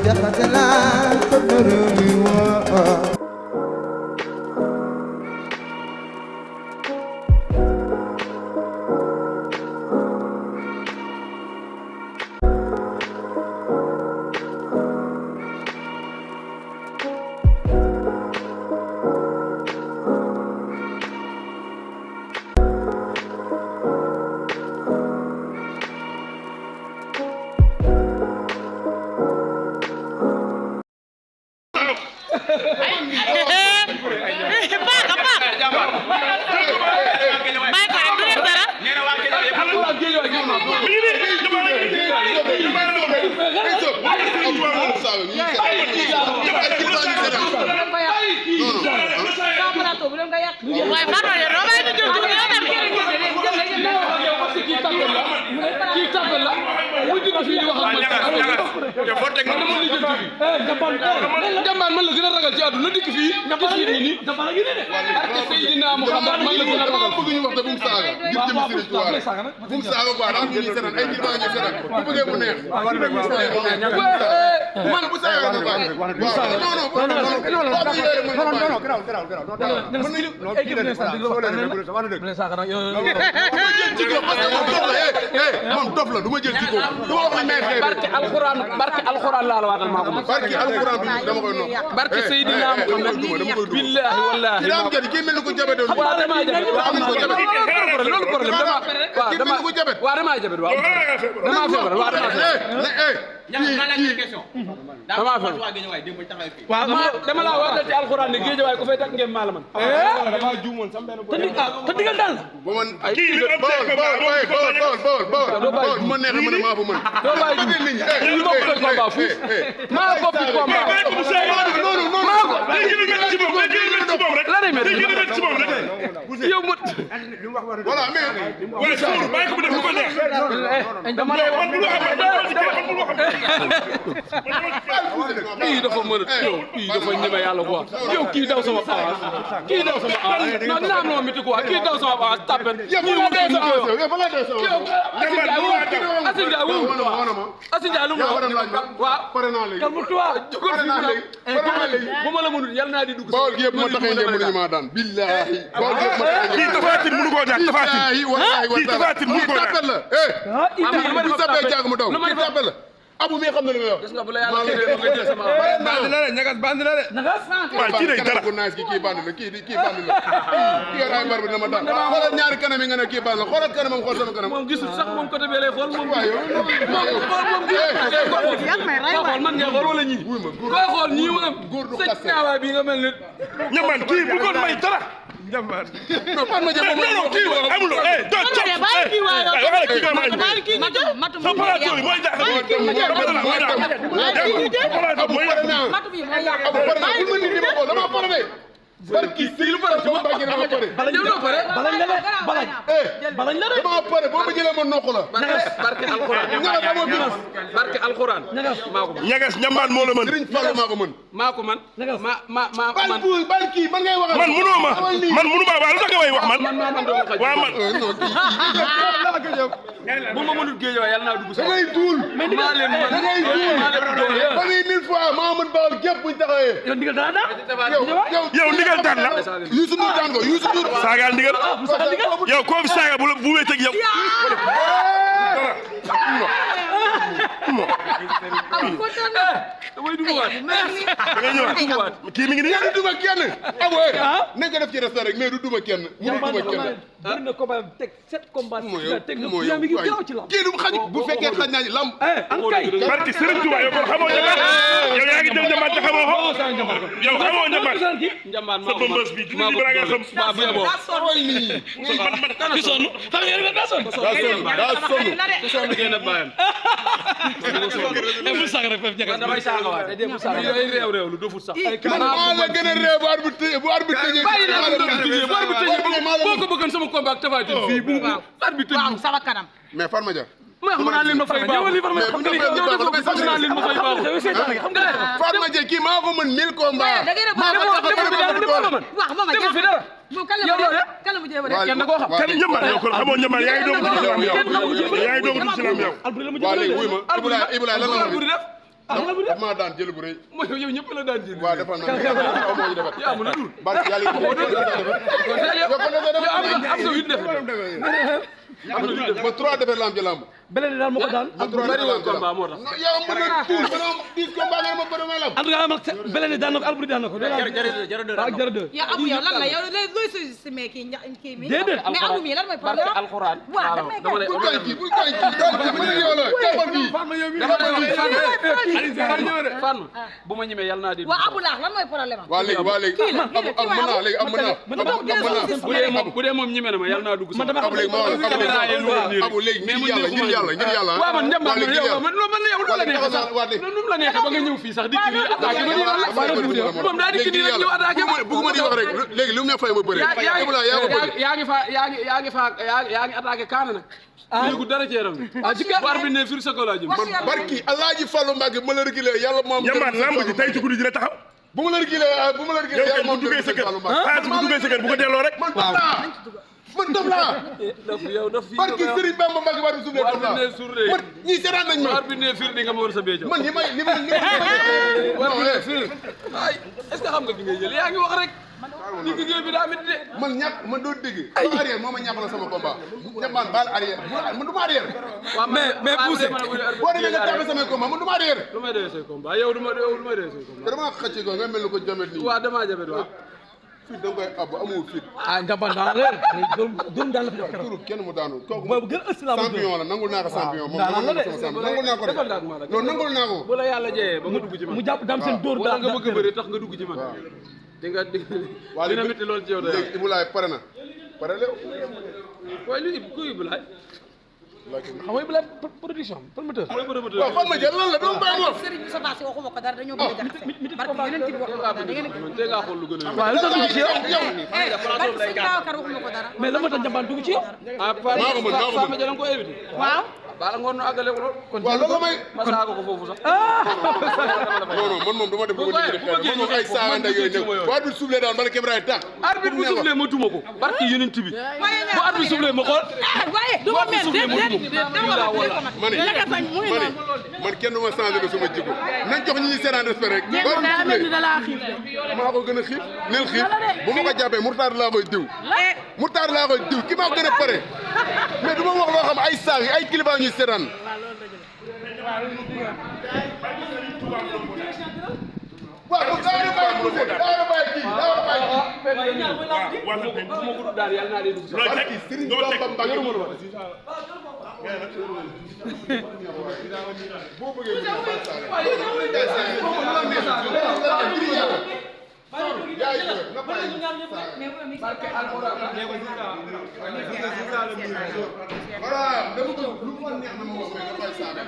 jaxate laa ko réew mi woo Jambaar man la gën a ragal ci àdduna dikk fii gis yi nii barke Seydina Muhammad man la gën a ragal bëgg ñu wax te bu mu saaga ngir jëm Serigne Touba bu mu saaga quoi daal ñu seetaan ay nit waa ñu seetaan bu bëggee mu neex man bu saaga na quoi moom dof la du ma jël jikko du ma wax ne may barke alxuraan laa la waatal maa ko barke alxuraan bi dama koy noq barke Seydina Muhammad billahi wallahi daa am jël kii mel ni ko jabet waaw damaa jabet loolu problème dama ko jabet waaw damaa jabet waaw damaa feebar waaw damaa feebar waaw dama laa waatal ci alxuraan ne géejawaay ku fay tak ngeen maa la man dama juumoon sam benn te digal daal ba man bool bu ma neexee mën a maa fa mën doo bàyyi bëgg nit ñi ñu bokk ko combat fu maa bokk combat la day métti yow mu voilà mais dama lay wax kii dafa mën a yow kii dafa ñeme yàlla quoi yow kii daw sama avance kii daw sama avance non dina am loo miti quoi kii daw sama avance tapet yow Asin Ndiaye wu Asin Ndiaye lu mu waaw pare naa léegi calme-toi jógal bu ma la mënul yàlla naa di dugg bool gi yëpp ma taxee ngeen mënuñu maa daan billahi bool gi yëpp ma taxee kii Tapha Tine mënu koo daan Tapha Tine kii Tapha Tine mënu koo daan la bu sabee jàng mu daw kii tapet la abu mi xam na lu may wax gis nga bu la yàlla xëy nga jël sama bandi la de ñagas bandi la de waaw kii day dara kii bandi la kii bandi la kii yor ay mbar bi dina ma daan xoolal ñaari kanam yi nga ne kii bandi la xoolal kanamam xool sama kanam moom gisul sax moom côté bi lay xool moom waaw yow xool man ngay xool wala ñii koy xool ñii moom sëñ ñaawaay bi nga mel ni ñaman kii bu ko may dara Jambaar non man ma jëm non kii amul do barki si lu pare sama bagge na pare balañ la dama pare boo ma jëlee ma noq la barke alxuraan barke alxuraan ñagas ñambaat moo la mën Serigne Fall maa ko mën bal kii man ngay wax man mënoo ma man mënu ma waaw lu tax nga way wax man waaw man bu ma mënul géej waay yàlla naa dugg da ngay duul maa leen mën da ngay duul ba ni 1000 fois maa mën bawal gépp buñ taxawee yow ndigal daan yow ndigal daan la Youssou Ndour daan ko Youssou Ndour saagaal ndigal yow koo fi saaga bu wéet ak yow damay dugg waat da ngay ñëwaat kii mi ngi nii du duma kenn abo nañ ko def ci restaurant rek mais du duma kenn mënu duma kenn bëri na combat teg 7 combat teg na mooy yaa mi ngi gaaw ci lamb kii du xaj bu fekkee xaj naa ci lamb an kay barki Serigne Touba yow kon xamoo ñambaat yow yaa ngi dem ñambaat te xamoo ko yow xamoo ñambaat njambaat sa bëmbës bi dina di bara nga xam ba bu yeboo ki sonn xam nga daa sonn ku sonn génn bàyyam bu sax rek fef ñaka damay saaga waat day bu sax yoy réew lu dofut sax man maa la gën a réew bu arbitre boo ko bëggoon sama combat ak Tapha Tine fii bu arbitre waaw sama kanam mais Farma Dia ma xam naa leen ma fay baaxul xam nga leen ma fay baaxul xam nga Farma Dia kii maa ko mën 1000 combats fi dara kan la mu jéem a kenn koo xam kenn ñambaat yow kon xamoo ñambaat yaa ngi doog ci lamb yow yaa ngi doog ci lamb yow waaw léegi wuy ma Ibulaay lan la buri def daf maa daan jël bu rëy. mooy yow ñëpp la daan jël. waaw defal naa aw moo ñu defal. yaa mën a dul. barke yàlla yi moo ba 3 defar lamb ci lamb. beneen daal moo ko daan. ba 3 defar lamb ci lamb moo tax. yow mën na tuul ba 10 combat ngeen ma bëri ma lamb. en tout cas am beneen daan na ko Alboury daan na ko. jërë deux. yow Abou yow lan la yow looy sous-estimé kii mi. déedéet mais Abou mi lan mooy problème. alxuraan. waaw damay bul kañ kii bul kañ kii doole mën na yow la teewal bii. Fatma bu ma ñemee yàlla naa di. waaw Abou laax lan mooy problème am. waa léegi mën naa bu dee moom ñeme na ma yàlla naa dugg. Abou léegi Abou léegi ngir yàlla waaw man dem man yow man yow la neexee sax nu mu la neexee ba nga ñëw fii sax dikk nii attaqué ma nii moom daa dikk nii rek ñëw attaqué ma bëgguma di wax rek léegi li mu ne fay ma bëre yaa ngi attaqué kaana nag léegi dara ci yaram war bi ne fir sa ko laa jëm man barki Alaaji Fallu Mbàkke ma la reculé yàlla moom ñambaat lamb ji tey ci guddi dina taxaw bu ma la reculé yàlla moom bu duggee sa kër bu duggee sa kër bu ko delloo rek man dof laa yow daf fi barki Serigne Bamba Mbàkke war bi suuf dof laa man ñii seetaan nañ ma war bi ne fir di nga ma war sa béjjo man li may war bi ne fir ay est-ce que xam nga bi ngay jël yaa ngi wax rek digg géej bi daa mit de man ñàkk man doo dégg ba arrière moo ma ñàkk la sama combat man baal arrière man du ma arrière waaw mais poussé boo demee nga taxe samay combat man du ma arrière lu may dee say combat yow du may dee say combat dama xëcc ko nga mel ni ko jamet nii waaw damaa jamet waaw fit da nga koy ab amul fit njàmbaar daan la doon daan la fi def keroog turu kenn mu daanu kooku boobu gën ëss la champion la nangul naa ko champion moom nangul naa ko rek non nangul naa ko bu la yàlla jeyee ba nga dugg ci man mu jàpp daam seen dóor wala nga bëgg a bëri tax nga dugg ci man di nga dina métti loolu ci yow léegi Ibulaay pare na pare léew waaye lu ku Ibulaay xam nga Ibulaay production promoteur waaw fan ma jël lan la doon bàyyi moom Serigne Moussa Fassi waxuma ko dara dañoo bëgg a jaxase barke yeneen tibi waxuma ko dara da ngeen te nga xool lu gën a waaw lu tax dugg ci yow barke Serigne Babacar waxuma ko dara mais la moo tax njàmbaar dugg ci yow Fama Dia ko invité waaw bala ngoon nu àggale ko lool waaw loolu may ma saaga ko foofu sax non man moom dama def bu ma man moom ay saaga nday yooyu nekk bu arbitre soufflé daan bala Kébra tax arbitre bu soufflé ma duma ko barke yeneen tibi bu arbitre soufflé ma xool waaye du ma mel man kenn du ma changé ba sama jikko nañ jox ñi ñuy seetaan respect rek maa ko gën a xiif nel xiif bu ma ko jàppee murtaar laa koy diw ki maa ko gën a pare mais du ma wax loo xam ay saag ay kilifa ñuy seetaan waaw daa bàyyi poussé daa bàyyi kii barki Serigne Bamba Mbacke boo bëggee voilà dama ko lu ko neex na ma wax mais dafay saaga